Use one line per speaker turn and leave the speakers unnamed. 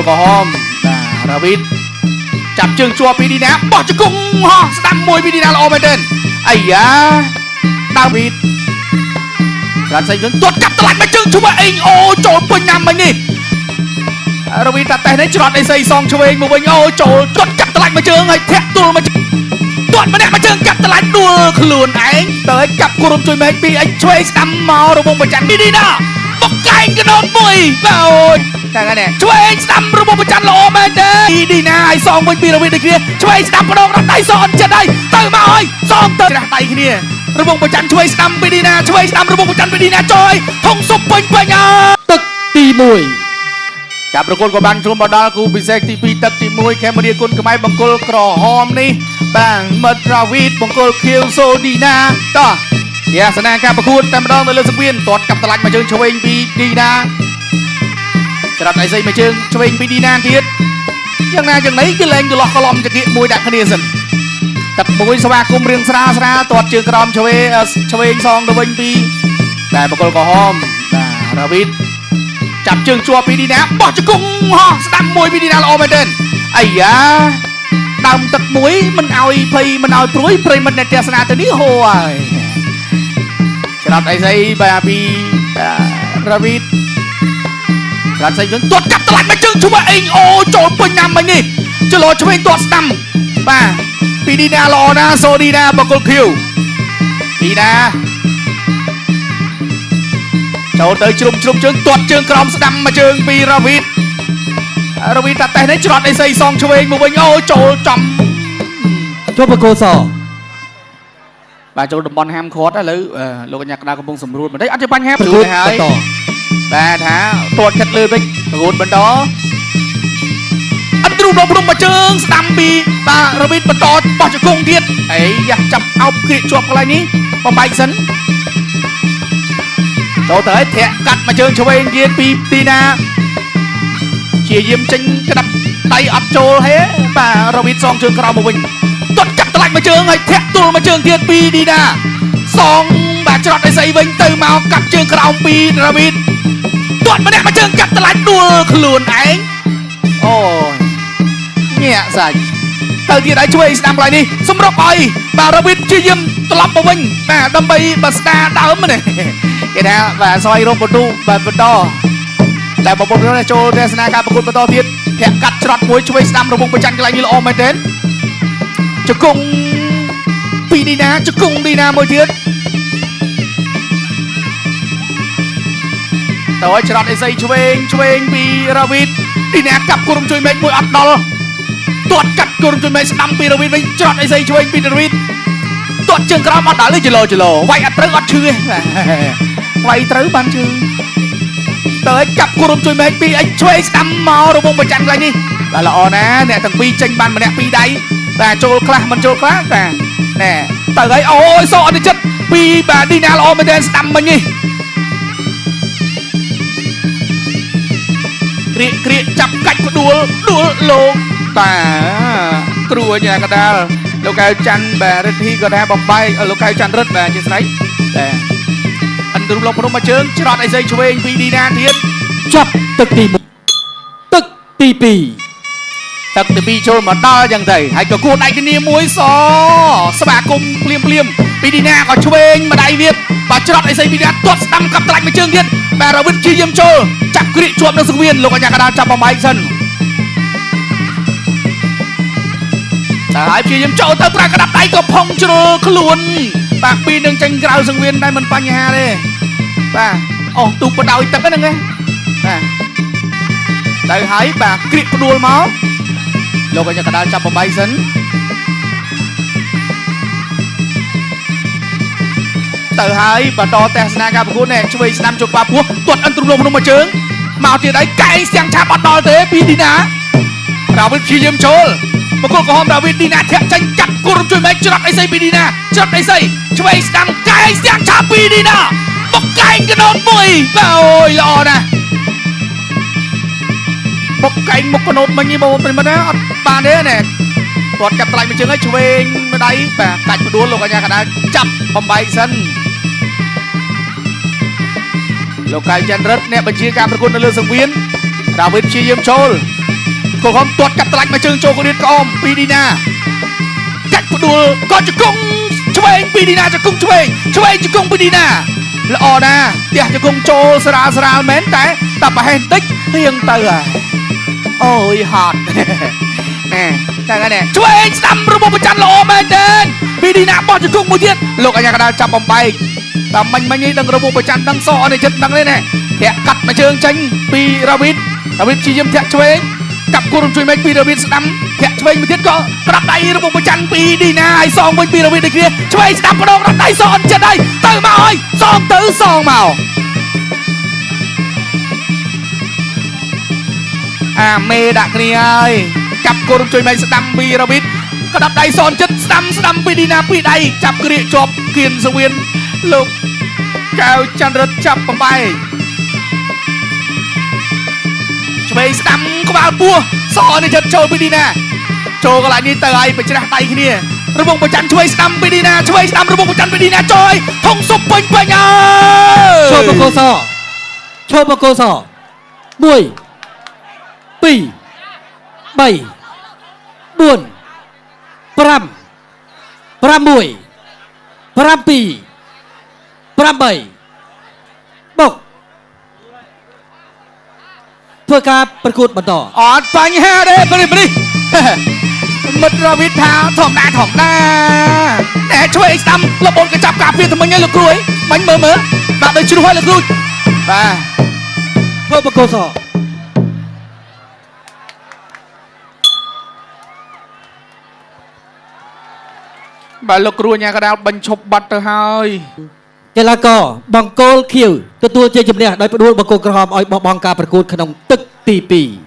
លក្រហមបាទរ៉ាវីតចាប់ជើងជាប់ពីឌីណាបោះជង្គង់ហោះស្ដាំមួយពីឌីណាល្អមែនទែនអាយ៉ាដាវីតក្រាន់សៃវិញទាត់កាប់តម្លាច់មកជើងឈ្មោះអេងអូចូលពេញណាំមិញនេះរវីតាតេសនេះច្រត់អីសីសងឆ្វេងមកវិញអូចូលទាត់កាប់តម្លាច់មកជើងហើយធាក់ទល់មកទាត់ម្នាក់មកជើងកាប់តម្លាច់ដួលខ្លួនឯងទៅឲ្យកាប់គរុំជួយមេឃពីអីឆ្វេងស្ដាំមករវងប្រច័នពីឌីណាបកកែងកណូតមួយបាទអូយតែហ្នឹងឆ្វេងស្ដាំរវងប្រច័នល្អមែនទេឌីណាឲ្យសងវិញពីរវីដូចគ្នាឆ្វេងស្ដាំបដងដល់ដៃសងអត់ចិត្តហើយទៅមកហើយសងទៅច្រាស់ដៃគ្នារវងប្រច័នឆ្វេងស្ដាំពីឌីណាឆ្វេងស្ដាំរវងប្រច័នពីឌីណាចយធុងសុបពេញពេញអើ
ទឹកទី1
ការប្រកួតក៏បានជួបមកដល់គូពិសេសទី2ទឹកទី1ខេមរាគុណខ្មែរបង្គោលក្រហមនេះបាទមិត្តរាវីតបង្គោលខៀវសូឌីណាតោះយាសនាការប្រកួតតែម្ដងនៅលើសង្វៀនទាត់កាប់តម្លាច់មកជើងឆ្វេងពីឌីណាច្រាប់ដៃសីមកជើងឆ្វេងពីឌីណាទៀតយ៉ាងណាយ៉ាងណីគេលែងកន្លោះក្លំចង្គៀកមួយដាក់គ្នាសិនទឹកមួយស្វាគមន៍រៀងស្រាលស្រាលទាត់ជើងក្រោមឆ្វេងឆ្វេងសងទៅវិញពីតែបង្គោលក្រហមបាទរាវីតចាប់ជើងជាប់ពីឌីណាបោះជង្គង់ហោះស្ដាំមួយពីឌីណាល្អមែនទែនអាយ៉ាដើមទឹកមួយមិនឲ្យភ័យមិនឲ្យព្រួយប្រិមិត្តអ្នកទស្សនាទៅនេះហូហើយច្រាប់អីស្អីបាទពីរាវីតច្រាប់ស្អីវិញទាត់កាប់តម្លាច់មកជើងឈ្មោះអេងអូចូលពេញណាំមិញនេះចលោឆ្វេងទាត់ស្ដាំបាទពីឌីណាល្អណាស់សូឌីណាបង្គោលខៀវឌីណាចូលទៅជ្រុំជ្រុំជើងទាត់ជើងក្រោមស្ដាំមកជើងពីរ៉ាវីតរវីតតាតេសនេះច្រត់អីសីសងឆ្វេងមកវិញអូចូលចំ
ចូលបង្គោលស
បាទចូលតំបន់ហាមឃាត់ឥឡូវលោកកញ្ញាក្តារកំពុងសម្រួលបន្តិចអត់ជាបញ្ហា
ប្រកួតបន្ត
បាទថាទាត់ខិតលើវិញប្រកួតបន្តអត់ទ្រូដល់ព្រំមកជើងស្ដាំពីបាទរវីតបន្តបោះជង្គង់ទៀតអីយ៉ាចាប់អោបគ្រាកជាប់កន្លែងនេះបំបែកសិនចូលទៅឲ្យធាក់កាត់មកជើងឆ្វេងទៀតពីទីណាជាយាមចេញក្តាប់ដៃអត់ចូលហេបាទរវីតសងជើងក្រោមមកវិញទាត់កាត់តម្លាច់មកជើងឲ្យធាក់ទល់មកជើងទៀតពីឌីណាសងបាទច្រត់អីស្អីវិញទៅមកកាត់ជើងក្រោមពីរវីតទាត់ម្នាក់មកជើងកាត់តម្លាច់ដួលខ្លួនឯងអូយញាក់សាច់ទៅទៀតឲ្យជួយស្ដាំកន្លែងនេះសម្រុកឲ្យបាទរវីតជាយាមត្រឡប់មកវិញបាទដើម្បីបើស្ដាដើមនេះគេថាបាទស្វ័យរកបន្ទុបាទបន្តតែបងប្អូនចូលទស្សនាការប្រកួតបន្តទៀតធាក់កាត់ច្រត់មួយជួយស្ដាំរវងប្រច័នកន្លែងនេះល្អមែនទែនជង្គង់ពីឌីណាជង្គង់ឌីណាមួយទៀតតើឲ្យច្រត់អីសីឆ្វេងឆ្វេងពីរ៉ាវីតឌីណាកាប់គរុំជួយមេឃមួយអត់ដល់ទាត់កាត់គរុំជួយមេឃស្ដាំពីរ៉ាវីតវិញច្រត់អីសីឆ្វេងពីរ៉ាវីតទាត់ជើងក្រោមអត់ដល់ទេចលោចលោវាយអត់ត្រូវអត់ឈឺទេវាយត្រូវបានឈឺទៅឲ្យកាប់គរុំជួយមេឃពីអីឆ្វេងស្ដាំមករវងប្រច័នកន្លែងនេះបាទល្អណាស់អ្នកទាំងពីរចេញបានម្នាក់ពីរដៃបាទចូលខ្លះមិនចូលខ្លះបាទណែទៅឲ្យអូយសោអត់ចិត្តពីបាទឌីណាល្អមែនទែនស្ដាំមិញនេះគ្រាកគ្រាកចាប់កាច់ផ្ដួលដួលលោកបាទគ្រូអញ្ញាកដាលលោកកៅច័ន្ទបាទរិទ្ធីក៏ថាបំបែកលោកកៅច័ន្ទរិទ្ធបាទជាស្រ័យបាទអន្តរុំលោកព្រំមកជើងច្រត់អីស្អីឆ្វេងពីឌីណាទៀត
ចាប់ទឹកទី1ទឹកទី2
ទឹកទី2ចូលមកដល់យ៉ាងទៅហើយក៏គួរដៃគ្នាមួយសស្វាគមន៍ភ្លាមភ្លាមពីឌីណាក៏ឆ្វេងម្ដាយវាបាទច្រត់អីស្អីពីឌីណាទាត់ស្ដាំកាប់ត្រាច់មកជើងទៀតបាទរវិតជាយាមចូលចាប់គ្រាកជាប់នៅសង្វៀនលោកអញ្ញាកដាលចាប់បំបែកសិនតែហើយព្យាយាមចូលទៅប្រើក្តាប់ដៃក៏ផុងជ្រុលខ្លួនបាទពីនឹងចេញក្រៅសង្វៀនតែមិនបញ្ហាទេបាទអស់ទូបដោយទឹកហ្នឹងណាបាទទៅហើយបាទគ្រាកផ្ដួលមកលោកអញ្ញាកដាលចាប់បំបែកសិនទៅហើយបន្តទស្សនាការប្រកួតនេះឆ្វេងស្ដាំជុកបាពោះទាត់អិនទ្រុំលំក្នុងមួយជើងមកទៀតហើយកែងស្ទាំងឆាប់អត់ដល់ទេពីឌីណារាវិតព្យាយាមចូលបង្គោលក្រហមរាវិតឌីណាធាក់ចេញកាត់គរុំជួយមេឃច្រត់អីសីពីឌីណាច្រត់អីសីឆ្វេងស្ដាំកែងស្ទាំងឆាប់ពីឌីណាបកកែងកណូតមួយបាទអូយល្អណាស់បកកែងមុខកណូតមិញនេះបងប្អូនប្រិមត្តណាអត់បានទេណែគាត់កាត់ថ្លៃមួយជើងហើយឆ្វេងម្ដាយបាទកាច់ផ្ដួលលោកអញ្ញាកដាលចាប់បំបែកសិនលោកកៅច័ន្ទរិទ្ធអ្នកបញ្ជាការប្រកួតនៅលើសង្វៀនរាវិតព្យាយាមចូល ង្គលក្រហមទាត់កាត់ត្លាច់មកជើងចូលករៀតក្អមពីឌីណាកាច់ផ្ដួលក៏ជង្គង់ឆ្វេងពីឌីណាជង្គង់ឆ្វេងឆ្វេងជង្គង់ពីឌីណាល្អណាស់ផ្ទះជង្គង់ចូលស្រាលស្រាលមែនតែតែប្រហែលបន្តិចរៀងទៅហើយអូយហត់ ណែតែហ្នឹងណែឆ្វេងស្ដាំរបស់ប្រច័នល្អមែនទែនពីឌីណាបោះជង្គង់មួយទៀតលោកអញ្ញាកដាលចាប់បំបែកតែមិញមិញនេះដឹងរបស់ប្រច័នដឹងសអត់ចិត្តដឹងទេណែធាក់កាត់មួយជើងចេញពីរ៉ាវីតរ៉ាវីតព្យាយាមធាក់ឆ្វេងកាប់គូរំជួយមេឃពីរ៉ាវីតស្ដាំធាក់ឆ្វេងមួយទៀតក៏ក្រាប់ដៃរបស់ប្រច័នពីឌីណាឲ្យសងវិញពីរ៉ាវីតដូចគ្នាឆ្វេងស្ដាំម្ដងក្រាប់ដៃសអត់ចិត្តហើយទៅមកហើយសងទៅសងមកអាមេដាក់គ្នាហើយកាប់គូរំជួយមេឃស្ដាំពីរ៉ាវីតក្តាប់ដៃសនចិត្តស្ដាំស្ដាំពីឌីណាពីដៃចាប់ក្រៀកជាប់គៀនសវៀនលោកកៅចន្ទរិទ្ធចាប់បំបែកឆ្វេងស្ដាំក្បាលពោះសនេះចិត្តចូលពីឌីណាចូលកន្លែងនេះទៅឲ្យប្រច្រាស់ដៃគ្នារបងប្រច័នឆ្វេងស្ដាំពីឌីណាឆ្វេងស្ដាំរបងប្រច័នពីឌីណាចូលឲ្យធុងសុបពេញពេញអើយ
ឈប់បង្គោលសឈប់បង្គោលស1 2 3 4 5 6 7 8បុកធ្វើការប្រកួតបន្ត
អត់បញ្ហាទេបរិបរិមិត្តរវិតថាធម្មតាធម្មតាណែឆ្វេងស្ដាំលបូនកចាប់ការពារថ្មិញហើយលោកគ្រូអីបាញ់មើលមើលបាទដូចជ្រុះហើយលោកគ្រូបាទ
ធ្វើបង្គោលស
បាទលោកគ្រូញ៉ាកដាលបញ្ឈប់បាត់ទៅហើយក
ីឡាករបង្គោលខៀវទទួលជ័យជំនះដោយផ្ដួលបង្គោលក្រហមឲ្យបោះបង់ការប្រកួតក្នុងទឹកទី2។